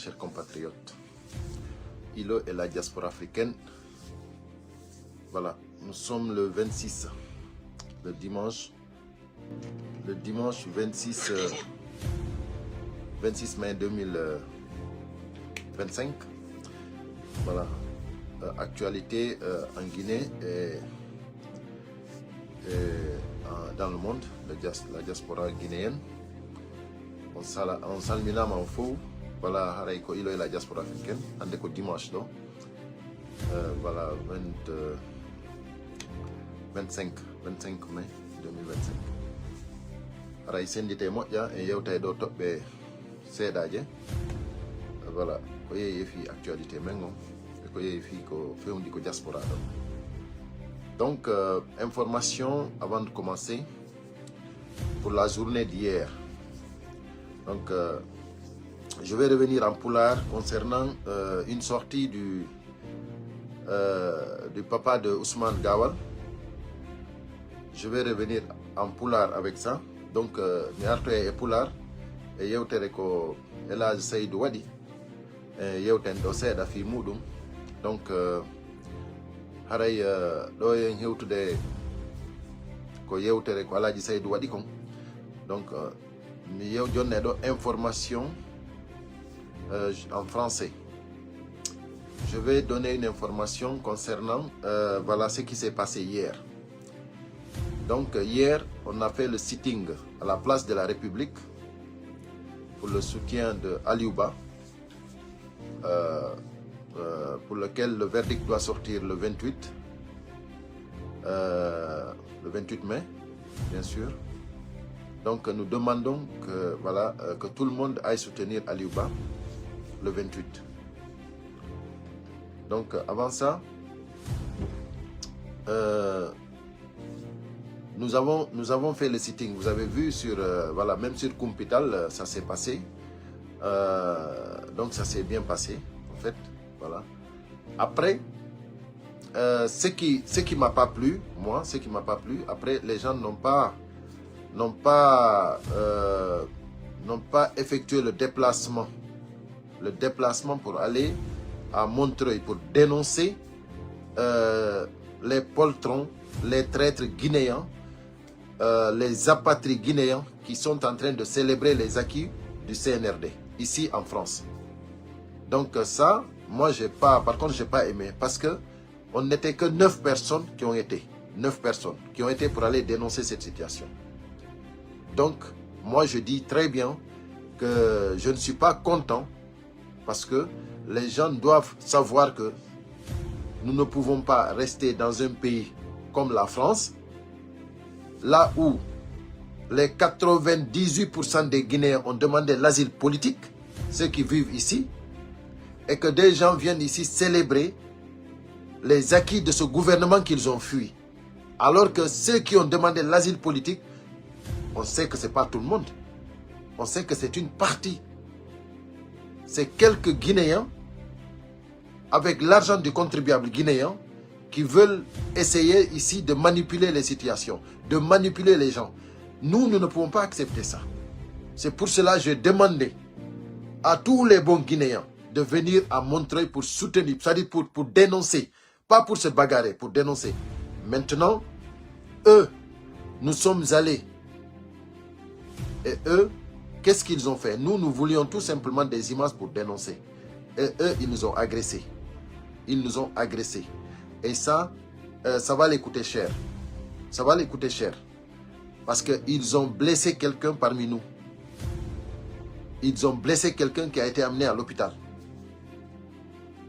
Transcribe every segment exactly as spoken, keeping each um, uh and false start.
Chers compatriotes, Ilo et la diaspora africaine. Voilà, nous sommes le vingt-six, le dimanche, le dimanche vingt-six, euh, vingt-six mai deux mille vingt-cinq. Voilà. Euh, actualité, euh, en Guinée et, et, euh, dans le monde, la dias-, la diaspora guinéenne. On sala-, on salminaama on fof. Voilà, haray ko Ilo e la diaspora africaine. Hannde ko dimanche ɗo. Euh, voilà, vingt, euh, vingt-cinq, vingt-cinq mai deux mille vingt-cinq. Haray senndite moƴƴa e yewta e ɗo toɓɓe seeɗaaje. Voilà, ko yeeyi e fii actualité men on, e ko yeeyi fii ko fewndi ko diaspora ɗo. Donc, euh, information avant de commencer pour la journée d'hier. Donc, euh, je vais revenir en pulaar concernant, euh, une sortie du, euh, du papa de Ousmane Gawal. Je vais revenir en pulaar avec ça. Donc, euh, mi artoya e pulaar e yewtere ko El Hadj Seydou waɗi. E yewten ɗo seeɗa fii muɗum. Donc, euh, haray, euh, ɗo en hewtude ko yewtere ko Alhaji Seydou waɗi kon. Donc, euh, mi yew-, jonna ɗo information, euh, en français. Je vais donner une information concernant, euh, voilà ce qui s'est passé hier. Donc, euh, hier, on a fait le sitting à la place de la République pour le soutien de Aliou Ba, euh, euh, pour lequel le verdict doit sortir le vingt-huit, euh, le vingt-huit mai, bien sûr. Donc, nous demandons que, voilà, euh, que tout le monde aille soutenir Aliou Ba le vingt-huit. Donc, euh, avant ça, euh, nous avons, nous avons fait le sitting. Vous avez vu sur, euh, voilà, même sur Kumpital, euh, ça s'est passé. Euh, donc, ça s'est bien passé, en fait. Voilà. Après, euh, ce qui, ce qui m'a pas plu, moi, ce qui m'a pas plu, après, les gens n'ont pas, n'ont pas, euh, n'ont pas effectué le déplacement, le déplacement pour aller à Montreuil pour dénoncer, euh, les poltrons, les traîtres guinéens, euh, les apatrides guinéens qui sont en train de célébrer les acquis du C N R D ici en France. Donc, euh, ça, moi, j'ai pas, par contre, j'ai pas aimé parce que on n'était que neuf personnes qui ont été, neuf personnes qui ont été pour aller dénoncer cette situation. Donc, moi, je dis très bien que je ne suis pas content parce que les gens doivent savoir que nous ne pouvons pas rester dans un pays comme la France, là où les quatre-vingt-dix-huit pour cent des Guinéens ont demandé l'asile politique, ceux qui vivent ici, et que des gens viennent ici célébrer les acquis de ce gouvernement qu'ils ont fui. Alors que ceux qui ont demandé l'asile politique, on sait que c'est pas tout le monde. On sait que c'est une partie. C'est quelques Guinéens, avec l'argent du contribuable guinéen, qui veulent essayer ici de manipuler les situations, de manipuler les gens. Nous, nous ne pouvons pas accepter ça. C'est pour cela que j'ai demandé à tous les bons Guinéens de venir à Montreuil pour soutenir, c'est-à-dire pour, pour dénoncer, pas pour se bagarrer, pour dénoncer. Maintenant, eux, nous sommes allés. Et eux, qu'est-ce qu'ils ont fait ? Nous, nous voulions tout simplement des images pour dénoncer. Et eux, ils nous ont agressés. Ils nous ont agressés. Et ça, euh, ça va les coûter cher. Ça va les coûter cher. Parce qu'ils ont blessé quelqu'un parmi nous. Ils ont blessé quelqu'un qui a été amené à l'hôpital.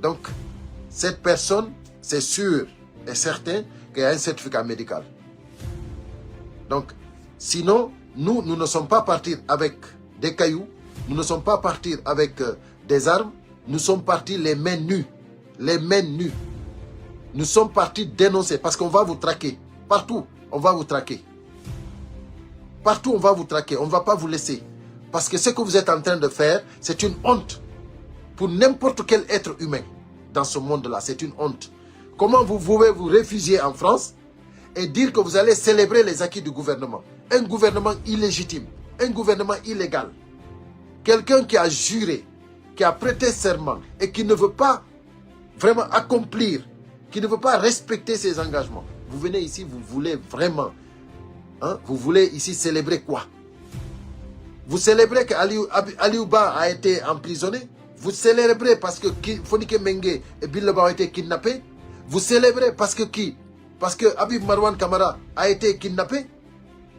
Donc, cette personne, c'est sûr et certain qu'il y a un certificat médical. Donc, sinon, nous, nous ne sommes pas partis avec des cailloux, nous ne sommes pas partis avec, euh, des armes, nous sommes partis les mains nues, les mains nues. Nous sommes partis dénoncer parce qu'on va vous traquer. Partout, on va vous traquer. Partout, on va vous traquer. On ne va pas vous laisser. Parce que ce que vous êtes en train de faire, c'est une honte pour n'importe quel être humain dans ce monde-là. C'est une honte. Comment vous pouvez vous réfugier en France et dire que vous allez célébrer les acquis du gouvernement ? Un gouvernement illégitime, un gouvernement illégal. Quelqu'un qui a juré qui a prêté serment et qui ne veut pas vraiment accomplir, qui ne veut pas respecter ses engagements. Vous venez ici, vous voulez vraiment, hein, vous voulez ici célébrer quoi? Vous célébrez que Aliou, Abi- Aliou Ba a été emprisonné. Vous célébrez parce que Ki- Fonike Mengue et Billo Ba ont été kidnappés. Vous célébrez parce que qui? Parce que Habib Marwan Kamara a été kidnappé.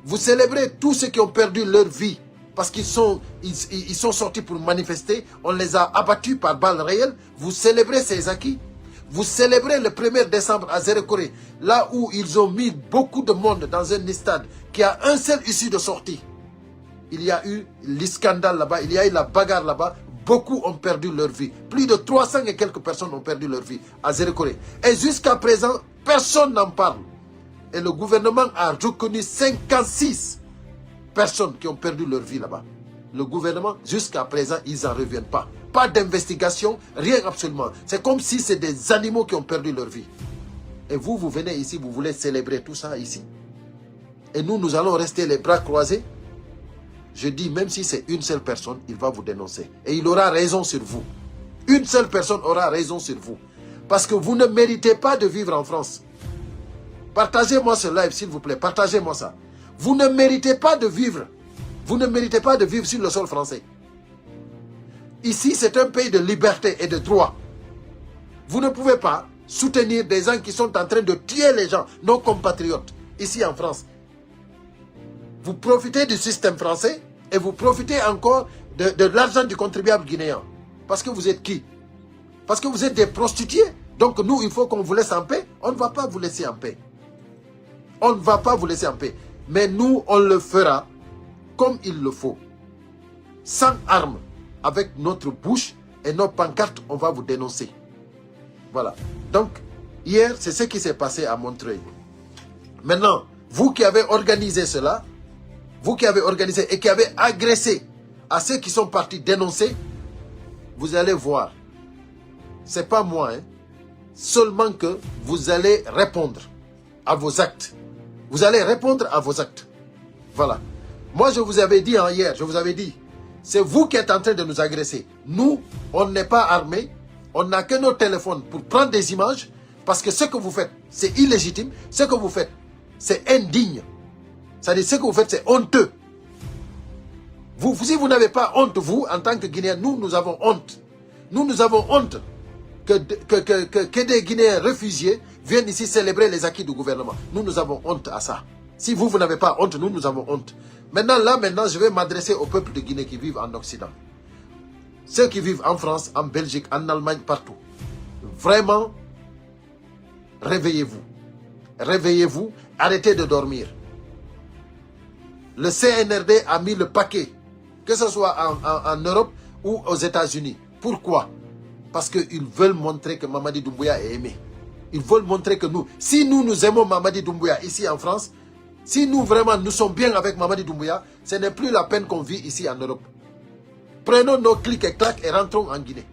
Vous célébrez tous ceux qui ont perdu leur vie parce qu'ils sont, ils, ils- ils sont sortis pour manifester. On les a abattus par balles réelles. Vous célébrez ces acquis. Vous célébrez le premier décembre à Zéro Corée, là où ils ont mis beaucoup de monde dans un stade qui a un seul issue de sortie. Il y a eu le scandale là-bas, il y a eu la bagarre là-bas. Beaucoup ont perdu leur vie. Plus de trois cents et quelques personnes ont perdu leur vie à Zéro Corée. Et jusqu'à présent, personne n'en parle. Et le gouvernement a reconnu cinquante-six personnes qui ont perdu leur vie là-bas. Le gouvernement, jusqu'à présent, ils n'en reviennent pas. Pas d'investigation, rien absolument. C'est comme si c'est des animaux qui ont perdu leur vie. Et vous, vous venez ici, vous voulez célébrer tout ça ici. Et nous, nous allons rester les bras croisés. Je dis, même si c'est une seule personne, il va vous dénoncer. Et il aura raison sur vous. Une seule personne aura raison sur vous. Parce que vous ne méritez pas de vivre en France. Partagez-moi ce live, s'il vous plaît. Partagez-moi ça. Vous ne méritez pas de vivre. Vous ne méritez pas de vivre sur le sol français. Ici, c'est un pays de liberté et de droit. Vous ne pouvez pas soutenir des gens qui sont en train de tuer les gens, nos compatriotes, ici en France. Vous profitez du système français et vous profitez encore de, de l'argent du contribuable guinéen. Parce que vous êtes qui? Parce que vous êtes des prostituées. Donc nous, il faut qu'on vous laisse en paix. On ne va pas vous laisser en paix. On ne va pas vous laisser en paix. Mais nous, on le fera comme il le faut. Sans armes, avec notre bouche et nos pancartes, on va vous dénoncer. Voilà. Donc, hier, c'est ce qui s'est passé à Montreuil. Maintenant, vous qui avez organisé cela, vous qui avez organisé et qui avez agressé à ceux qui sont partis dénoncer, vous allez voir. C'est pas moi, hein. Seulement que vous allez répondre à vos actes. Vous allez répondre à vos actes. Voilà. Moi, je vous avais dit, hein, hier, je vous avais dit, c'est vous qui êtes en train de nous agresser. Nous, on n'est pas armés, on n'a que nos téléphones pour prendre des images, parce que ce que vous faites, c'est illégitime, ce que vous faites, c'est indigne. C'est-à-dire, ce que vous faites, c'est honteux. Vous, si vous n'avez pas honte, vous, en tant que Guinéen, nous, nous avons honte. Nous, nous avons honte que, que, que, que, que des Guinéens réfugiés viennent ici célébrer les acquis du gouvernement. Nous, nous avons honte à ça. Si vous, vous n'avez pas honte, nous, nous avons honte. Maintenant, là, maintenant, je vais m'adresser au peuple de Guinée qui vivent en Occident. Ceux qui vivent en France, en Belgique, en Allemagne, partout. Vraiment, réveillez-vous. Réveillez-vous. Arrêtez de dormir. Le C N R D a mis le paquet, que ce soit en, en- en Europe ou aux États-Unis. Pourquoi? Parce qu'ils veulent montrer que Mamadi Doumbouya est aimé. Ils veulent montrer que nous, si nous, nous aimons Mamadi Doumbouya ici en France, si nous vraiment nous sommes bien avec Mamadi Doumbouya, ce n'est plus la peine qu'on vit ici en Europe. Prenons nos clics et claques et rentrons en Guinée.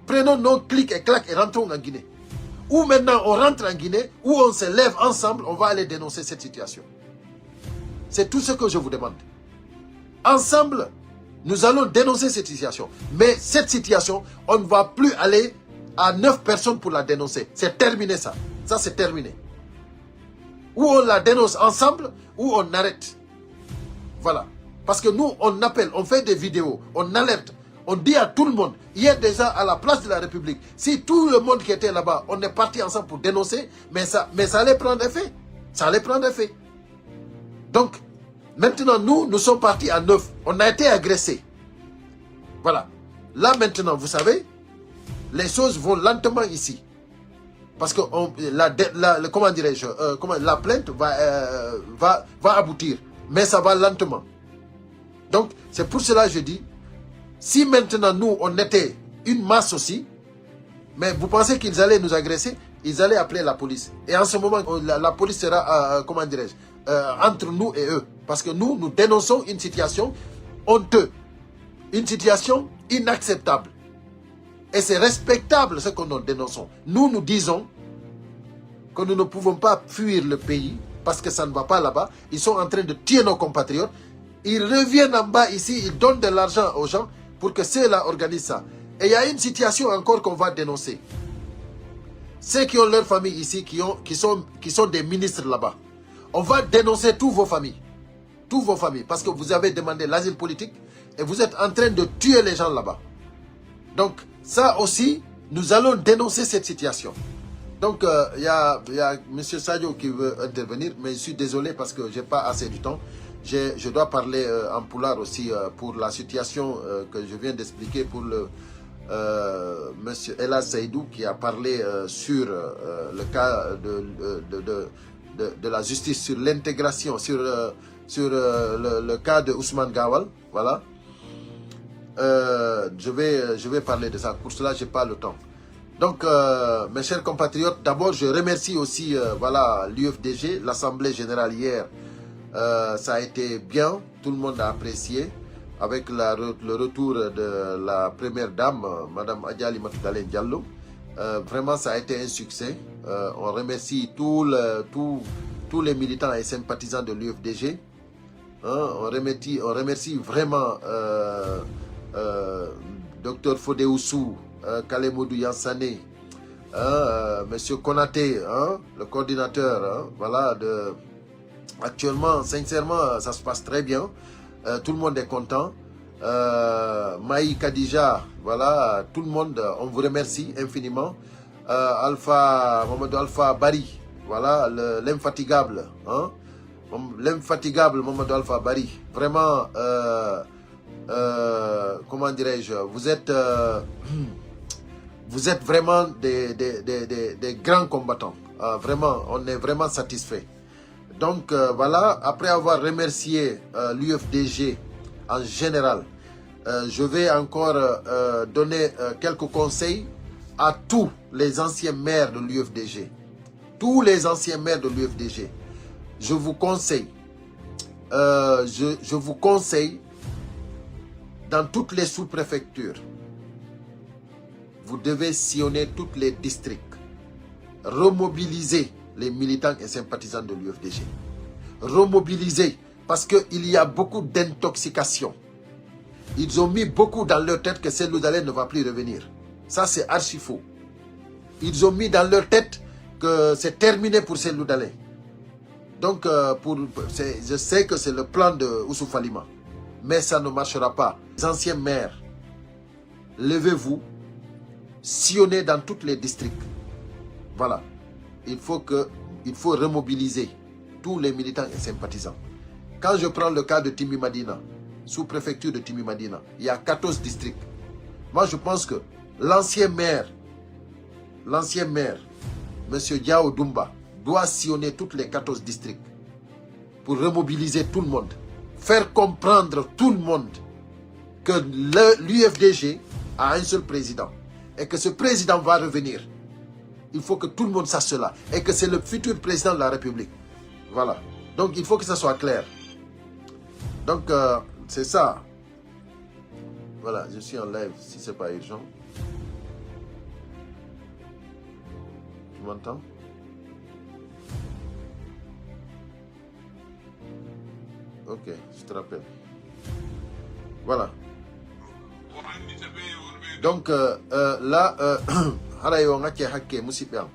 Prenons nos clics et claques et rentrons en Guinée. Ou maintenant on rentre en Guinée, ou on se lève ensemble, on va aller dénoncer cette situation. C'est tout ce que je vous demande. Ensemble, nous allons dénoncer cette situation. Mais cette situation, on ne va plus aller à neuf personnes pour la dénoncer. C'est terminé ça. Ça, c'est terminé. Ou on la dénonce ensemble, ou on arrête. Voilà. Parce que nous, on appelle, on fait des vidéos, on alerte, on dit à tout le monde. Hier déjà, à la place de la République, si tout le monde qui était là-bas, on est parti ensemble pour dénoncer, mais ça, mais ça allait prendre effet. Ça allait prendre effet. Donc, maintenant, nous, nous sommes partis à neuf. On a été agressés. Voilà. Là, maintenant, vous savez, les choses vont lentement ici. Parce que on- la, dé- la- le- comment dirais-je, euh, comment, la plainte va, euh, va, va aboutir. Mais ça va lentement. Donc, c'est pour cela que je dis, si maintenant nous, on était une masse aussi, mais vous pensez qu'ils allaient nous agresser, ils allaient appeler la police. Et en ce moment, on- la, la police sera, euh, euh, comment dirais-je, euh, entre nous et eux. Parce que nous, nous dénonçons une situation honteuse, une situation inacceptable. Et c'est respectable ce que nous dénonçons. Nous, nous disons que nous ne pouvons pas fuir le pays parce que ça ne va pas là-bas. Ils sont en train de tuer nos compatriotes. Ils reviennent en bas ici, ils donnent de l'argent aux gens pour que ceux-là organisent ça. Et il y a une situation encore qu'on va dénoncer. Ceux qui ont leur famille ici, qui ont, qui sont, qui sont des ministres là-bas, on va dénoncer tous vos familles. Tous vos familles, parce que vous avez demandé l'asile politique et vous êtes en train de tuer les gens là-bas. Donc, ça aussi, nous allons dénoncer cette situation. Donc, euh, il y a, il y a monsieur Sadio qui veut intervenir, mais je suis désolé parce que j'ai pas assez de temps. J'ai, je dois parler euh, en pulaar aussi euh, pour la situation euh, que je viens d'expliquer pour le euh, monsieur Ella Seydou qui a parlé euh, sur euh, le cas de, de, de, de, de la justice, sur l'intégration, sur, euh, sur euh, le, le cas de Ousmane Gawal. Voilà. Euh, je vais, je vais parler de ça. Pour cela, j'ai pas le temps. Donc, euh, mes chers compatriotes, d'abord, je remercie aussi euh, voilà, l'U F D G, l'Assemblée générale hier. Euh, ça a été bien, tout le monde a apprécié. Avec la re- le retour de la première dame, euh, Madame Adjali Matoudalen Diallo, euh, vraiment, ça a été un succès. Euh, on remercie tous le- tous- tous les militants et sympathisants de l'U F D G. Hein, on remercie, on remercie vraiment euh, euh, Docteur Fodé Oussou, euh, Kalemodou Yansané, hein, euh, Monsieur Konaté, hein, le coordinateur, hein, voilà, de, actuellement, sincèrement, ça se passe très bien. Euh, tout le monde est content. Euh, Maï Kadija, voilà, tout le monde, on vous remercie infiniment. Euh, Alpha, Mamadou Alpha Bari, voilà, le- l'infatigable, hein, Mom- l'infatigable Mamadou Alpha Bari. Vraiment, euh, euh, comment dirais-je, vous êtes, euh, vous êtes vraiment des, des, des, des, des grands combattants. Euh, vraiment, on est vraiment satisfait. Donc euh, voilà, après avoir remercié euh, l'U F D G en général, euh, je vais encore euh, donner euh, quelques conseils à tous les anciens maires de l'U F D G. Tous les anciens maires de l'U F D G, je vous conseille, euh, je, je vous conseille dans toutes les sous-préfectures, vous devez sillonner tous les districts, remobiliser les militants et sympathisants de l'U F D G. Remobiliser, parce qu'il y a beaucoup d'intoxication. Ils ont mis beaucoup dans leur tête que Cellou Dalein ne va plus revenir. Ça, c'est archi faux. Ils ont mis dans leur tête que c'est terminé pour Cellou Dalein. Donc, euh, pour, c'est- je sais que c'est le plan de Oussouf Alima. Mais ça ne marchera pas. Les anciens maires, levez-vous, sillonnez dans tous les districts. Voilà. Il faut que, il faut remobiliser tous les militants et sympathisants. Quand je prends le cas de Timbi Madina, sous-préfecture de Timbi Madina, il y a quatorze districts. Moi, je pense que l'ancien maire, l'ancien maire, monsieur Diao Dumba, doit sillonner tous les quatorze districts pour remobiliser tout le monde, faire comprendre tout le monde que le- l'U F D G a un seul président et que ce président va revenir. Il faut que tout le monde sache cela et que c'est le futur président de la République. Voilà. Donc il faut que ça soit clair. Donc euh, c'est ça. Voilà, je suis en live si c'est pas urgent. Tu m'entends? Ok, je te rappelle. Voilà. Donc euh, euh, là, euh, haray on acce hakke musidɓe am.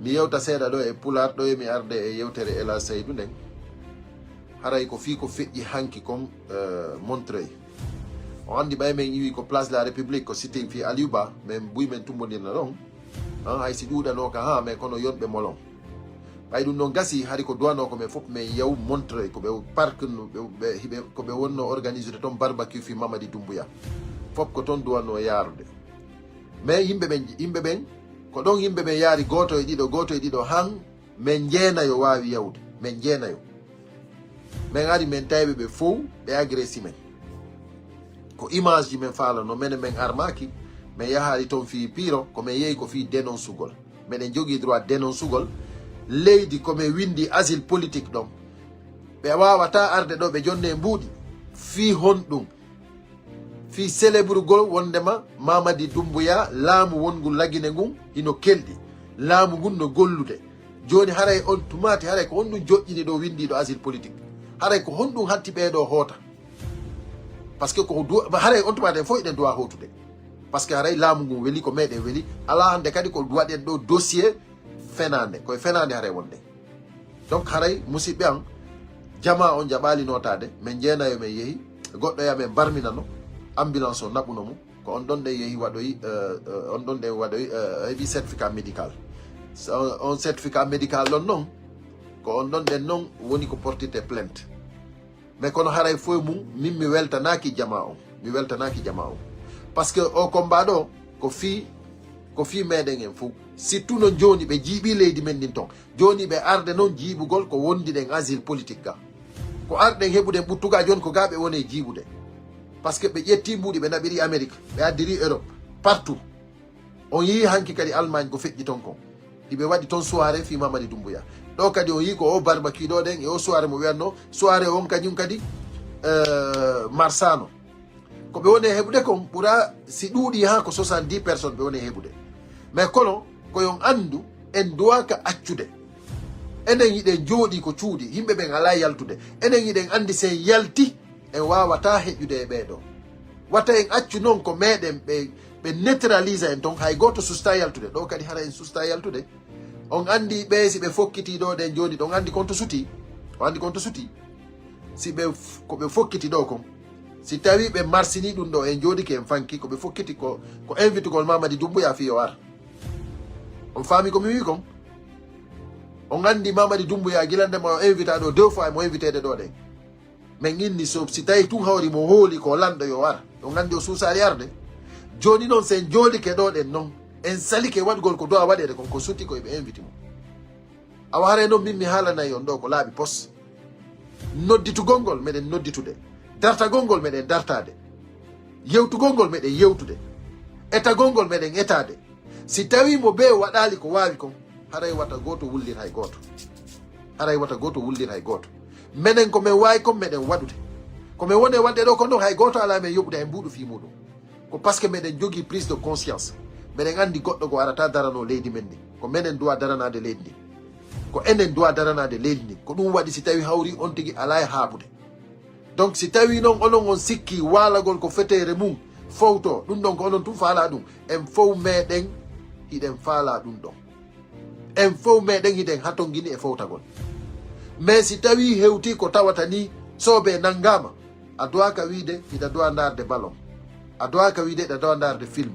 Mi yewta seeɗa ɗo e pulaar ɗo e mi arde e yewtere Ela Saydu nden. Haray ko fii ko feƴƴi hanki kon euh, Montreuil. On anndi ɓay men iwi ko Place de la République ko sitting fii Aliou Ba, men buy men tumbondirna ɗon. Hein, hay si ɗuuɗanooka haa men kono yonɓe molon. Ɓay ɗum ɗon gasi hari ko duwanoo ko men fof men yaw Montreuil ko ɓe park ɓe, ɓe, ɓe, ko ɓe wonno organisude toon barbecue fii Mamadi Doumbouya. Fof ko toon duwanoo yaarude. Mais yimɓe ɓen yimɓe ɓen ko ɗon yimɓe ɓen yaari gooto e ɗiɗo gooto e ɗiɗo han men jeenayo waawi yawde men jeenayo. Men ari men tawi ɓe ɓe fow ɓe agresi men. Ko image ji men faalano menen men armaaki men yahaali toon fii piiro ko men yehi ko fii dénoncugol. Meɗen jogii droit dénoncugol leydi ko men winndi asile politique ɗon. Ɓe waawataa arde ɗo ɓe jonnee mbuuɗi. Fii honɗum? Fii selebrugol wonndema Mamadi Dummbuya laamu wonngu Lagine ngun hino kelɗi. Laamu ngun no gollude. Jooni haray on tumaati haray ko honɗum joƴƴini ɗo winndiiɗo asile politique? Haray ko honɗum hatti ɓee ɗoo hoota? Parce que ko du-, haray on tuma ɗen fof eɗen duwa hootude. Parce que haray laamu ngun weli, ko meɗen weli. Alaa hannde kadi ko waɗen ɗo dossier fenaande. Ko e fenaande haray wonde. Donc haray musidɓe an, jamaa on jaɓaali nootaade, men jeenayo men yehi, goɗɗo e amen barminano, ambulance o naɓuno mo, ko on ɗon ɗen yehi waɗoyi, euh, euh, on ɗon ɗen waɗoyi, euh, heɓi certificat médical. So, on certificat médical ɗon non, ko on ɗon ɗen non woni ko portite plainte. Mais kono haray fof e mum, min mi weltanaaki jamaa on. Mi weltanaaki jamaa on. Parce que o combat ɗo, ko fii, ko fii meɗen en fof. Surtout non jooni ɓe jiiɓii leydi men ndin ton. Jooni ɓe arde non jiiɓugol ko wondi ɗen asile politique ga. Ko arɗen heɓude ɓuttuga jooni ko ga ɓe woni e jiiɓude. Parce que ɓe ƴetti mbuuɗi ɓe naɓiri Amérique, ɓe addiri Europe, partout. On yii hanki kadi Allemagne ko feƴƴi ton kon. Hiɓe waɗi ton soirée fii Mamadi Doumbouya. Ɗo kadi on yii ko o barbecue ɗo ɗen e o soirée mo wiyanno, soirée on kañum kadi, euh, marsano. Ko ɓe woni e heɓude kon ɓura si ɗuuɗi haa ko soixante-dix personnes ɓe woni e heɓude. Mais kono ko yon anndu en duwaaka accude. Enen hiɗen jooɗii ko cuuɗi, yimɓe ɓen alaa yaltude. Enen hiɗen anndi si en yalti, en waawataa heƴude e ɓee ɗoo. Wata en accu non ko meɗen ɓe, ɓe neutralisa en ton, hay gooto sustaa yaltude. Ɗoo kadi hara en sustaa yaltude. On anndi ɓee si ɓe fokkitii ɗoo ɗen jooni, ɗon anndi kon to sutii. On anndi kon to sutii. Si ɓe f-, ko ɓe fokkiti ɗoo kon, si tawii ɓe marsinii ɗun ɗoo, en jooɗike en fanki, ko ɓe fokkiti ko, ko invitugol Mamadi Doumbouya fii yo ar. On faami ko mi wi'i kon? On anndi Mamadi Doumbouya gila nde mo invita ɗoo deux fois, mo inviteede ɗoo ɗen. Men inni so, si tawii tun hawri mo hooli ko lanɗo yo ar. On anndi o suusaali arde. Jooni non si en jooɗike ɗoo ɗen non, en salike waɗugol ko duwaa waɗeede kon, ko suti ko eɓe inviti mo. Awa haray non min mi haalanay on ɗoo ko laaɓi pos. Nodditugol ngol meɗen nodditude. Dartagol ngol meɗen dartaade. Yewtugol ngol meɗen yewtude. Etagol ngol meɗen etaade. Si tawii mo bee waɗaali ko waawi kon, haray wata gooto wullir hay gooto. Haray wata gooto wullir hay gooto. Menen ko men waawi kon meɗen waɗude. Ko men woni e waɗde ɗoo kon non hay gooto alaa men yoɓude hay mbuuɗu fii muuɗum. Ko parce que meɗen jogii prise de conscience. Meɗen anndi goɗɗo goo arataa daranoo leydi men ndin. Ko menen duwaa daranaade leydi ndin. Ko enen duwaa daranaade leydi ndin. Ko ɗum waɗi si tawii hawrii on tigi alaa e haaɓude. Donc si tawii non onon on sikkii waalagol ko feteere mum fowtoo, ɗum ɗon ko onon tun faalaa ɗum. En fow meɗen hiɗen faalaa ɗum ɗon. En fow meɗen hiɗen hatongini e fowtagol. Mais si tawii hewtii ko tawata nii soobee nanngaama, a duwaaka wiide hiɗa duwaa ndaarde ballon. A duwaaka wiide hiɗa duwaa ndaarde film.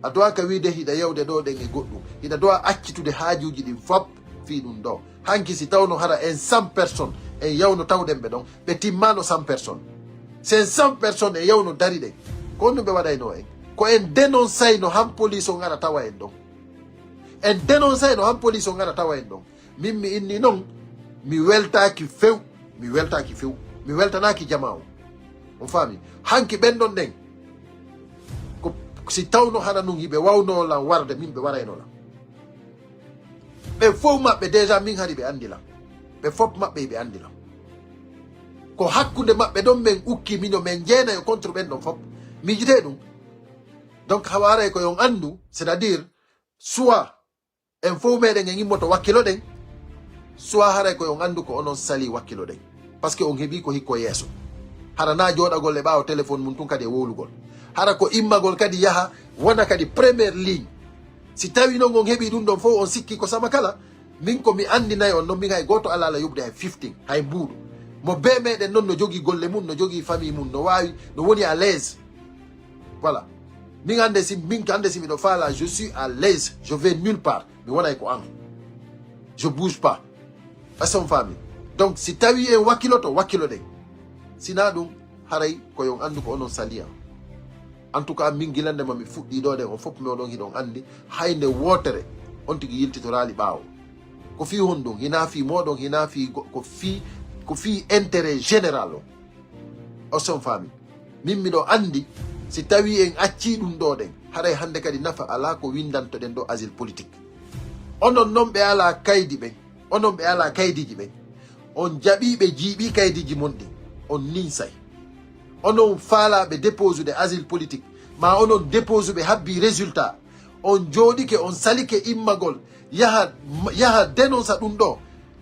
A duwaaka wiide hiɗa yawde ɗoo ɗen e goɗɗum. Hiɗa duwaa accitude haajuuji ɗin fop fii ɗum ɗoo. Hanki si tawno hara en cent personnes, en yawno tawɗen ɓe ɗon, ɓe timmaano cent personnes. Si en cent personnes en yawno dari ɗen, ko honɗum ɓe waɗaynoo en? Ko en denonsayno han police on ara tawa en ɗon. En denonsayno han police on ara tawa en ɗon. Min mi inni non, mi weltaaki few, mi weltaaki few, mi weltanaaki jamaa on. On faami? Hanki ɓen ɗon ɗen, ko si tawno hana nun hiɓe wawnoo lan warde, min ɓe warayno lan. Ɓe fow maɓɓe déjà min hari ɓe anndi lan. Ɓe fop maɓɓe hiɓe anndi lan. Ko hakkunde maɓɓe ɗon men ukki mino men jeenayo contre ɓen ɗon fop. Miijitee ɗum. Donc hawa haray ko yon anndu, c'est-à-dire, soit en fow meɗen en immoto wakkiloɗen, soit haray ko yon anndu ko onon salii wakkiloɗen. Parce que on heɓii ko hikko yeeso. Hara naa jooɗagol e ɓaawo téléphone mum tun kadi e wowlugol. Hara ko immagol kadi yaha wona kadi première ligne. Si tawii non on heɓii ɗum ɗon fow on sikkii ko sama kala, min ko mi anndinay on non, min hay gooto alaa la yoɓde hay fifteen, hay mbuuɗu. Mo bee meɗen non no jogii golle mum, no jogii famille mum, no waawi, no woni à l'aise. Voilà. Min hannde si, min hannde si miɗo faalaa, je suis à l'aise, je vais nulle part. Mi wonay ko an. Je bouge pas. Est-ce que on faami? Donc, si tawii en wakkiloto, wakkiloɗen. Sinaa ɗum, haray ko yon anndu ko onon salii an. En tout cas, min gila ndema mi fuɗɗii ɗoo ɗen, on fof mi oɗon hiɗon anndi, hay nde wootere, on tigi yiltitoraali ɓaawo. Ko fii honɗum? Hinaa fii mooɗon, hinaa fii go-, ko fii, ko fii intérêt général on. Est-ce que on faami? Min miɗo anndi, si tawii en accii ɗum ɗoo ɗen, haray hannde kadi nafa alaa ko winndantoɗen ɗoo asile politique. Onon non ɓe alaa kaydi ɓen, onon ɓe alaa kaydiiji ɓen, on jaɓii ɓe jiiɓii kaydiiji mon ɗin, on ninsay. Onon faalaaɓe déposude asile politique, maa onon déposuɓe habbii résultat, on jooɗike, on salike immagol, yaha, yaha dénonsa ɗum ɗoo.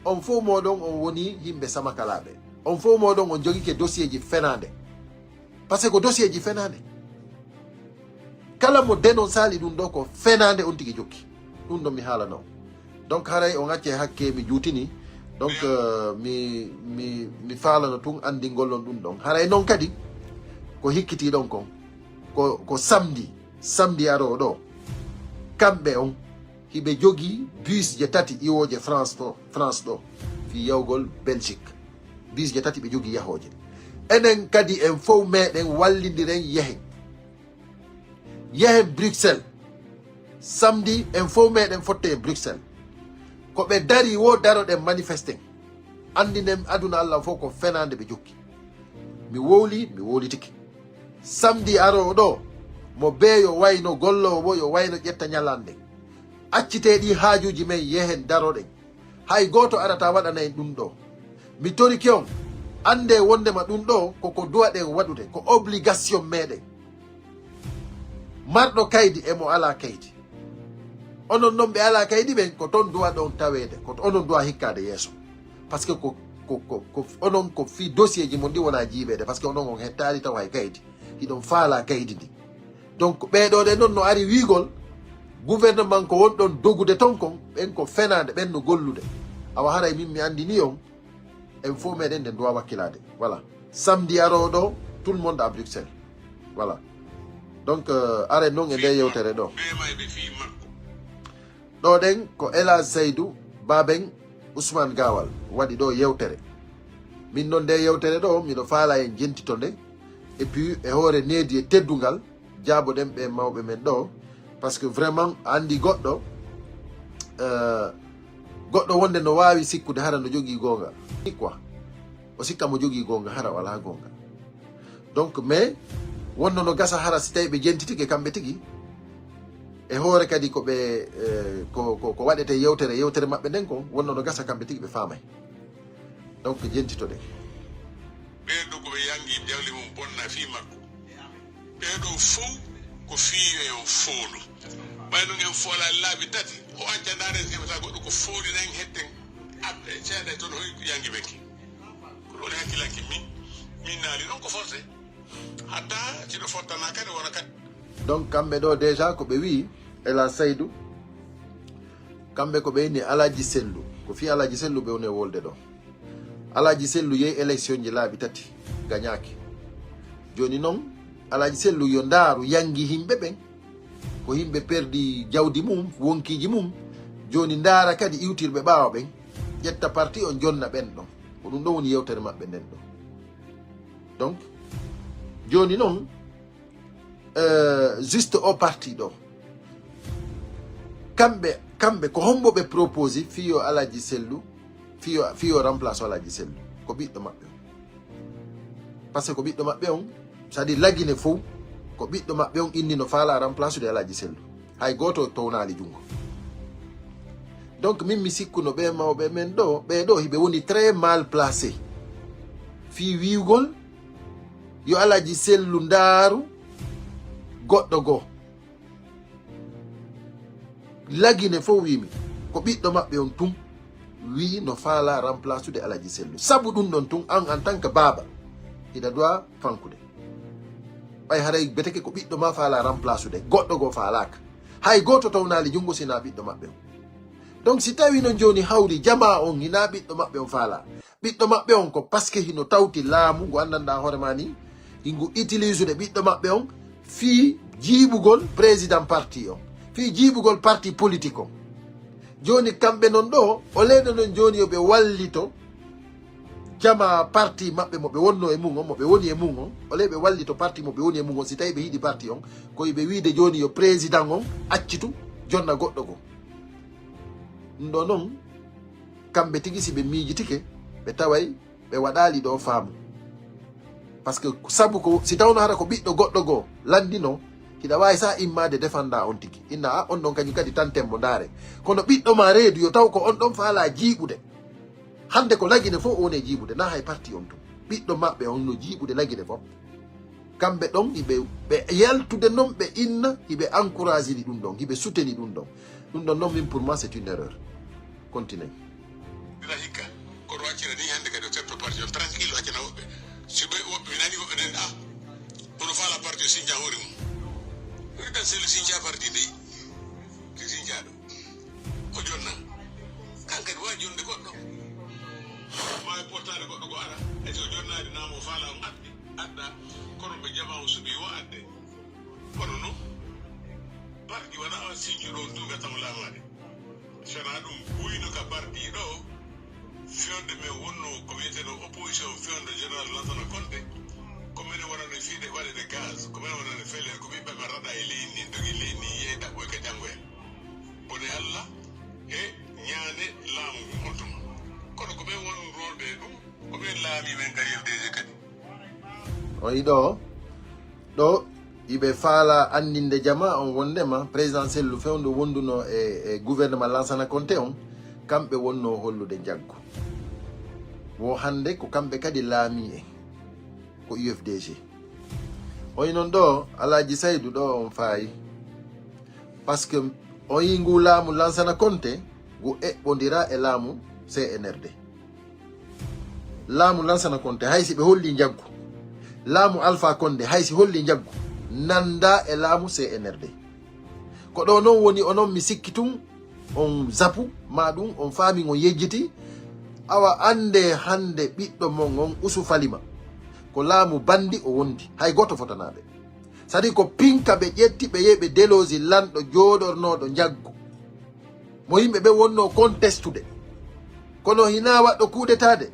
On fow mooɗon on wonii yimɓe samakalaaɓe. On fow mooɗon on jogike dossier ji fenaande. Parce que ko dossier ji fenaande. Kala mo dénonçaali ɗum ɗo ko fenaande on tigi jokki. Ɗum ɗo mi haalano. Donc haray on acce hakke mi juutini. Donc euh, mi mi mi faalano tun anndingol on ɗum ɗon. Haray non kadi ko hikkiti ɗon kon. Ko ko samedi, samedi aroo ɗo. Kamɓe on hiɓe jogii bus je tati iwooje France ɗo, France ɗo. Fii yahugol Belgique. Bus je tati ɓe jogii yahooje. Enen kadi en fow meɗen wallindiren yehen. Yehen Bruxelles. Samedi en fow meɗen fotte e Bruxelles. Ko ɓe dari wo daroɗen manifesten. Anndinen aduna Allah fow ko fenaande ɓe jokki. Mi wowli, mi wowlitike. Samedi aroo ɗo, mo bee yo wayno golloowo, yo wayno ƴetta ñalande. Accitee ɗii haajuuji men yehen daroɗen. Hay gooto arataa waɗana en ɗum ɗoo. Mi torike on, anndee wonndema ɗum ɗoo ko ko duwaɗen waɗude, ko obligation meɗen. Marɗo kaydi e mo alaa kaydi. Onon non ɓe alaa kaydi ɓen, ko ton duwaɗon taweede, ko onon duwa hikkaade yeeso. Parce que ko, ko, ko, ko onon ko fii dossier ji mon ɗi wonaa jiiɓeede, parce que onon on hettaali taw hay kaydi. Hiɗon faalaa kaydi ndi. Donc ɓee ɗoo ɗe non no ari wiigol gouvernement ko wonɗon dogude ton kon, ɓen ko fenaande, ɓen no gollude. Awa haray min mi anndini on, en fow meɗen nden duwa wakkilaade. Voilà. Samedi aroo ɗo, tout le monde à Bruxelles. Voilà. Donc euh, are non e nde yewtere ɗo. Ɓe may ɓe fii makko. Ɗo ɗen ko El Hadj Seydou Baben Ousmane Gawal waɗi ɗo yewtere. Min non nde yewtere ɗo, miɗo faala en jentito nde. Et puis e hoore needi e teddungal, jaaboɗen ɓe mawɓe men ɗo. Parce que vraiment, a anndi goɗɗo, euh, goɗɗo wonde no waawi sikkude hara no jogii goonga. Quoi? O sikka mo jogii goonga hara o alaa goonga. Donc, mais, wonno no gasa hara si tawi ɓe jentitike kamɓe tigi. E hoore kadi ko ɓe, eh, ko, ko, ko waɗete yewtere, yewtere maɓɓe nden kon, wonno no gasa kamɓe tigi ɓe faamay. Donc, jentitoɗen. Ɓee ɗoo ko ɓe yangi jawle mum bonna fii makko. Ɓee ɗoo fow ko fii yo en foolu. Ɓay non en foolaali laabi tati, o acca ndaaren si wata goɗɗo ko fooli nan hetten. Aɓɓe seeɗa e toon hoy yangi ɓe ki. Ko ɗon e hakkilanki min, min naali ɗon ko forte. Hatta si ɗo fottana kadi wona kadi. Donc kamɓe ɗo déjà ko ɓe wi'i, Ela Seydou, kamɓe ko ɓe inni Alaji Sellu. Ko fii Alaji Sellu ɓe woni e wolde ɗo. Alaji Sellu yehi élection ji laabi tati, gañaaki. Jooni non, Alaji Sellu yo ndaaru yangi himɓe ɓen. Ko himɓe perdi jawdi mum, wonkiiji mum. Jooni ndaara kadi iwtirɓe ɓaawo ɓen. Ƴetta parti on jonna ɓen ɗon. Ko ɗum ɗon woni yewtere maɓɓe nden ɗon. Donc, jooni non, euh, juste o parti ɗo. Kamɓe, kamɓe ko hombo ɓe proposi fii yo Alaji Sellu, fii yo, fii yo remplace Alaji Sellu. Ko ɓiɗɗo maɓɓe on. Parce que ko ɓiɗɗo maɓɓe on, c'est-à-dire Lagine fow, ko ɓiɗɗo maɓɓe on inni no faala remplace de Alaji Sellu. Hay gooto townaali junngo. Donc min mi sikkuno ɓe mawɓe men ɗo, ɓe ɗo hiɓe woni très mal placé. Fii wi'ugol, yo Alaji Sellu ndaaru goɗɗo goo. Lagine fow wi'imi, ko ɓiɗɗo maɓɓe on tun wi'i no faala remplace de Alaji Sellu. Sabu ɗum ɗon tun, an en tant que baaba, hiɗa duwa fankude. Ɓay haray beteke ko ɓiɗɗo ma faala remplace de, goɗɗo goo faalaaka. Hay gooto townaali junngo si hinaa ɓiɗɗo maɓɓe on. Donc si tawi non jooni hawri jamaa on hinaa ɓiɗɗo maɓɓe on faala. Ɓiɗɗo maɓɓe on ko parce que hino tawti laamu ngu anndanɗaa hoore maa nii, hingu utilisude ɓiɗɗo maɓɓe on fii jiiɓugol président parti on, fii jiiɓugol parti politique on. Jooni kamɓe non ɗo, o leyno non jooni yo ɓe wallito jama parti maɓɓe mo ɓe wonno e mum on, mo ɓe woni e mum on, o ley ɓe wallito parti mo ɓe woni e mum on, si tawi ɓe yiɗi parti on, ko ɓe wiide jooni yo président on accitu jonna goɗɗo goo. Ɗum ɗo non, kamɓe tigi si ɓe miijitike, ɓe taway ɓe waɗaali ɗo faamu. Parce que sabu ko, si tawno hara ko ɓiɗɗo goɗɗo goo lanndino, hiɗa waawi sa immaade defanda on tigi. Inna, a, on ɗon kañum kadi tanten mo ndaare. Kono ɓiɗɗo ma reedu, yo taw ko on ɗon faalaa jiiɓude. Hannde ko Lagine fof o woni e jiiɓude, na hay parti on tun. Ɓiɗɗo maɓɓe on no jiiɓude Lagine fof. Kamɓe ɗon, hiɓe, ɓe yaltude non, ɓe inna, hiɓe encouragini ɗum ɗon, hiɓe soutenir ɗum ɗon. Ɗum ɗon non, min, pour moi, c'est une erreur. Continue. Dina hikka, kono accira ni hannde kadi o terto parti on tranquille, accana woɓɓe. Si ɓe woɓɓe mi nani woɓɓe nen, ah, Hoore mum. Président Cellou Sinca parti dey. Si Sinca ɗo. O jonna. Kan kadi waawi jonde goɗɗo. Maawi portaade goɗɗo ko ara. E so jonnaade naamo faala on adde. Adda. Kono ɓe jamaa o suɓii o adde. Kono non. Parti wona on sincu ɗon tun gatamo laamaade. Si wonaa ɗun, ɓuyno ka parti ɗo, fewndo men wonno ko wi'eteno opposition, fewndo Général Lansana Conté, ko menen wonano fiide waɗede gaz, ko menen wonano felee, ko ɓiɓɓe men raɗa e leydi ndin, dogi leydi ndin, yehi ɗaɓɓoy ka janngoya. Bone Alla e ñaande laamu ngun on tuma. Kono ko men won rorde e ɗun, ko men laami men ka U F D G kadi. O yiɗo Ɗo, iɓe faalaa anndinde jamaa on wonndema Président Cellou fewndo wonduno e, e gouvernement Lansana Conté on, kamɓe wonnoo hollude njaggu. Wo hannde ko kamɓe kadi laamii en, ko U F D G. Oyi non ɗo, Alaaji Saydu ɗo on faayi. Parce que on yii ngu laamu Lansana Conté, ngu eɓɓondiraa e laamu C N R D. Laamu Lansana Conté, hay si ɓe hollii njaggu. Laamu Alpha Condé, hay si hollii njaggu. Nanndaa e laamu C N R D. Ko ɗoo non woni onon, mi sikki tun, on zapu, maa ɗun on faami, on yejjiti. Awa anndee hannde ɓiɗɗo mon on Usu Falima. Ko laamu banndi o wondi. Hay gooto fotanaa ɓe. C'est-à-dire ko pinka ɓe ƴetti, ɓe yehi ɓe delosi lanɗo jooɗornooɗo njaggu. Mo yimɓe ɓen wonnoo kontestude. Kono hinaa waɗɗo kuudetaade.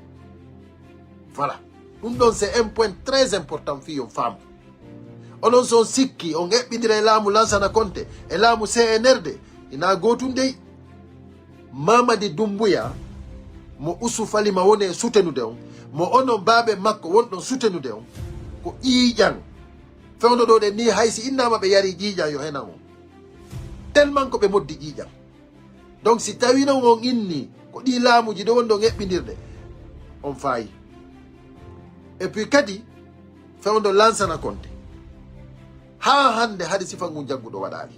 Voilà. Ɗun ɗon, c'est un point très important fii on faamu. Onon, si on sikki, on eɓɓindira e laamu Lansana Conté, e laamu C N R D, hinaa gootun dey. Mamadi Doumbouya, mo Usu Falima woni e sutenude on, mo onon baaɓe makko wonɗon sutenude on, ko ƴiiƴan. Fewndo ɗoo ɗen nii, hay si innaama ɓe yarii ƴiiƴan, yo henan on. Tellement ko ɓe moddi ƴiiƴan. Donc, si tawii non on inni ko ɗii laamuuji ɗo woni ɗon eɓɓindirde, on faayi. Et puis kadi, fewndo Lansana Conté, haa hannde hari sifa ngun njaggu ɗo waɗaali.